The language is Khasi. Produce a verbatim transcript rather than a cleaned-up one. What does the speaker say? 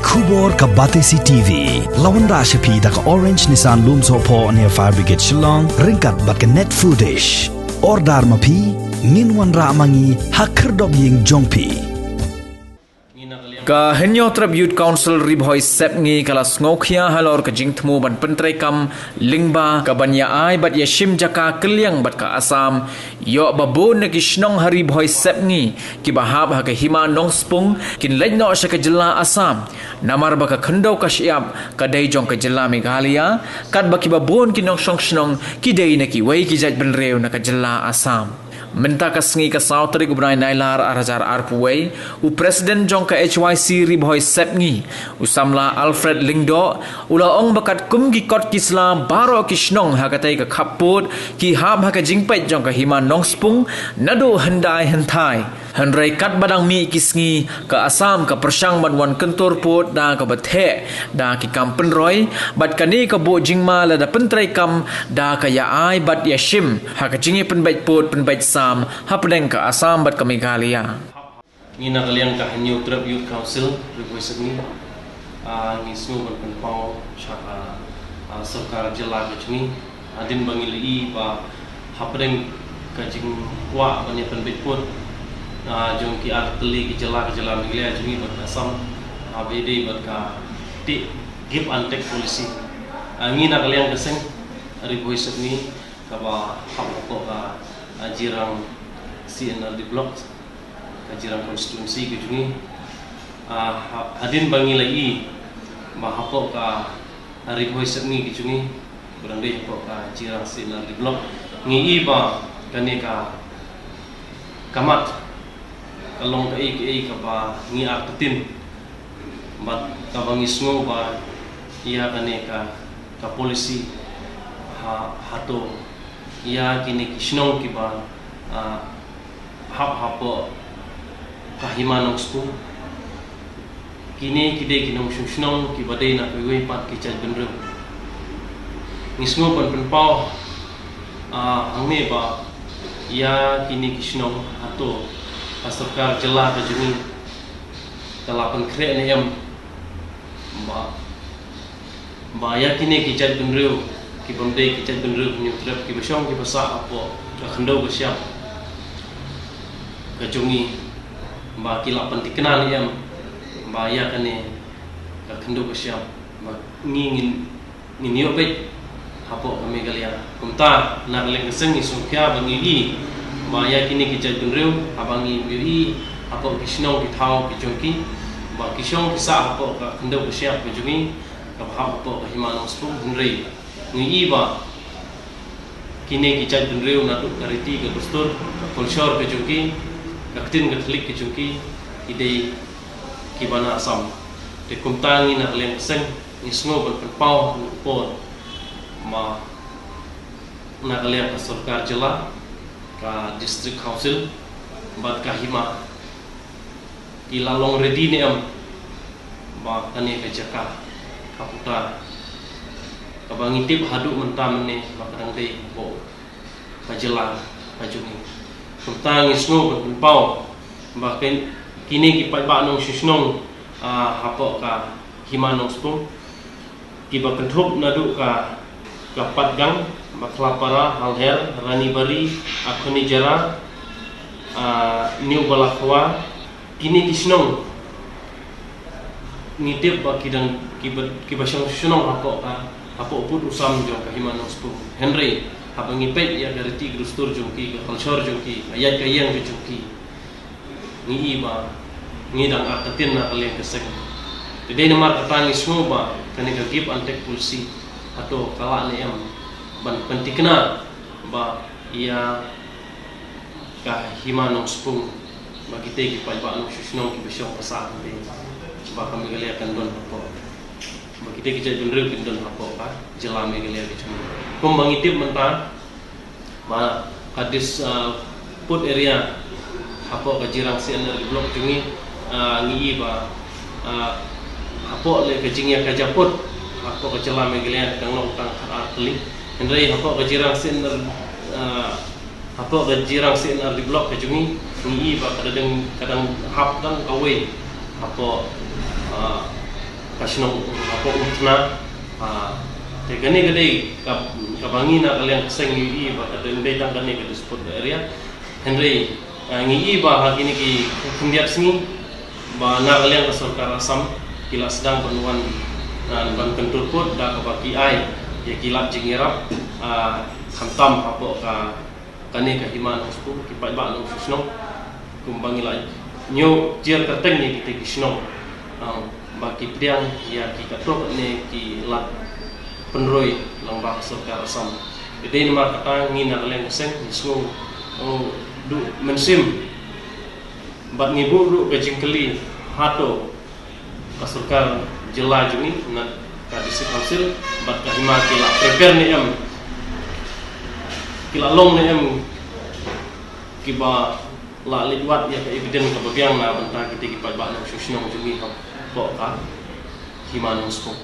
Khubor ka Batesi T V la wanrah sha phi da ka Orange Nissan Lumsohphoh near Fire Brigade Shillong, ryngkat bad ka Net Foodish. Order ma phi, ngin wanrah ma ngi ha khyrdop ïing jong phi. Ka Hynñiewtrep Youth Council Ri Bhoi Sepngi ka la sngewkhia halor ka jingthmu ban pyntreikam lyngba ka ban ïa ai bad ïa shim jaka kylliang bad ka Assam. Ïoh ba bun na ki shnong ha Ri Bhoi Sepngi kiba hap ha ka Hima Nongspung kin leit noh sha ka jylla Assam, namar ba ka khyndew ka shyiap ka dei jong ka jylla Meghalaya, katba kiba bun ki nongshong shnong ki dei na kiwei ki jaitbynriew na ka jylla Assam. Mynta ka sngi ka saw tarik u bnai Nailar ar hajar arphew wei, u President jong ka H Y C Ri Bhoi Sepngi, u samla Alfred Lyngdoh, u la ong ba katkum ki kot ki sla baroh ki shnong ha katei ka khappud ki hap ha ka jingpeit jong ka Hima Nongspung naduh hyndai hynthai. Hynrei katba dang mih ki sngi, ka Assam ka pyrshang ban wan kyntur pud da kaba theh da ki kam pynroi, bad kane ka buh jingma lada pyntreikam da ka ïa ai bad ïa shim ha ka jingïapynbeit pud pynbeit sam hapdeng ka Assam bad ka Meghalaya. Ngi na ka liang ka Hynñiewtrep Youth Council Ri Bhoi Sepngi, ah, ngi sngew ban pynpaw sha ka, ah, sorkar jylla ka jong ngi, hadien ba ngi la ïohi ba hapdeng ka jingkwah ban ïapynbeit pud, ah, jong ki artylli ki jylla, ka jylla Meghalaya jong ngi bad ka Assam, ah, ba ïadei bad ka tih give and take policy. Ah, ngi na ka liang ka seng Ri Bhoi Sepngi kaba hap hapoh ka, ah, Jirang C and R D block, ka Jirang constituency ka jong ngi. Ah, ha-, hadien ba ngi la ïohi ba hapoh ka Ri Bhoi Sepngi ka jong ngi, ba dang dei hapoh ka Jirang C and R D block, ngi ïohi ba kane ka, ka mat ka long kaei kaei kaba ngi artatien, bad kaba ngi sngew ba ïa kane ka, ka policy ha, hato ïa kine ki shnong kiba, ah, hap hapoh ka Hima Nongspung, kine ki dei ki nongshong shnong kiba dei na kiwei pat ki jaitbynriew. Ngi sngew ban pynpaw, ah, hangne ba ïa kine ki shnong, hato ka sorkar jylla ka jong ngi ka la pynkhreh ne em ba, ba ïa kine ki jaitbynriew kibym dei ki jaitbynriew Hynñiewtrep, kiba shong kiba sah hapoh ka khyndew ka shyiap ka jong ngi, ba ki la pynthikna ne em ba ïa kane ka khyndew ka shyiap ba ngi ngin, ngin ïoh beit hapoh ka Meghalaya. Kumta na ka liang ka seng ngi sngewkhia ba ngi ïohi ba ïa kine ki jaitbynriew, haba ngi ïohi hapoh ki shnong ki thaw ki jong ki ba ki shong ki sah hapoh ka khyndew ka shyiap ka jong ngi, kaba hap hapoh ka Hima Nongspung, hynrei ngi ïohi ba kine ki jaitbynriew naduh ka riti ka dustur, ka culture ka jong ki, ka ktien ka thylliej ka jong ki, ki dei kiba na Assam. Te kumta ngi na ka liang ka seng ngi sngew ban pynpaw ha kane ka por ba na ka liang ka sorkar jylla, ka district council bad ka Hima ki la long ready ne em ba kane ka jaka, ka puta kaba ngi tip haduh mynta mynne ba ka dang dei hapoh ka jylla ka jong ngi. Kumta ngi sngew ban pynpaw ba kin-, kine ki paidbah nongshong shnong, ah, hapoh ka Hima Nongspung, kiba kynthup naduh ka, ka Patgang, Bakhlapara, Halher, Ranibari, Akhonijara, ah, New Balakhwa, kine ki shnong ngi tip ba ki dang, kiba, kiba shong shnong hapoh ka, hapoh pud u sam jong ka Hima Nongspung. Hynrei haba ngi peit ïa ka riti ka dustur jong ki, ka culture jong ki, ka ïaid ka ïeng ka jong ki, ngi ïohi ba ngi dang artatien na ka liang ka seng. Te dei namar kata ngi sngew ba kane ka give and take policy hato ka lah ne em ban pynthikna ba ïa ka Hima Nongspung, ba kitei ki paidbah nongshong shnong kiba shong ba sah, ba ka Meghalaya kan don hapoh, ba kitei ki jaitbynriew kin don hapoh ka jylla Meghalaya ka jong ngi. Kumba ngi tip mynta ba ka dis, ah, pud area hapoh ka Jirang C and R D block jong ngi, ah, ngi ïohi ba, ah, hapoh leh ka jingïakajia pud hapoh ka jylla Meghalaya ka dang long tang khatar tylli. Hynrei hapoh ka Jirang C and R, ah, hapoh ka Jirang C and R D block ka jong ngi, ngi ïohi ba ka dang, ka dang hap tang kawei hapoh, ah, ka shnong hapoh Umthna. Ah, te kane ka dei ka, kaba ngi na ka liang ka seng ngi i ba ka dei, dei tang kane ka dispute area. Hynrei, ah, ngi i ba ha kine ki khyndiat sngi ba na ka liang ka sorkar Assam ki la sdang ban wan, ah, ban kyntur pud da kaba ki ai ïa ki lad jingïarap, ah, khamtam hapoh ka kane ka Hima Nongspung, ki paidbah nongshong shnong. Kumba ngi la ñiew jia kyrteng ïa kita ki shnong, ah, ba ki pdiang ïa ki katto katne ki lad pynroi lyngba ka sorkar Assam. Te dei namar kata ngi na ka liang ka seng ngi sngew, oh, duh mynsiem bad ngi buh ruh ka jingkylli, hato ka sorkar jylla jong ngi, na ka District Council bad ka Hima ki la prepare ne em, ki la long ne em kiba la leit wad ïa ka evidence kaba biang na bynta kita ki paidbah nongshong shnong jong ngi hapoh ka Hima Nongspung.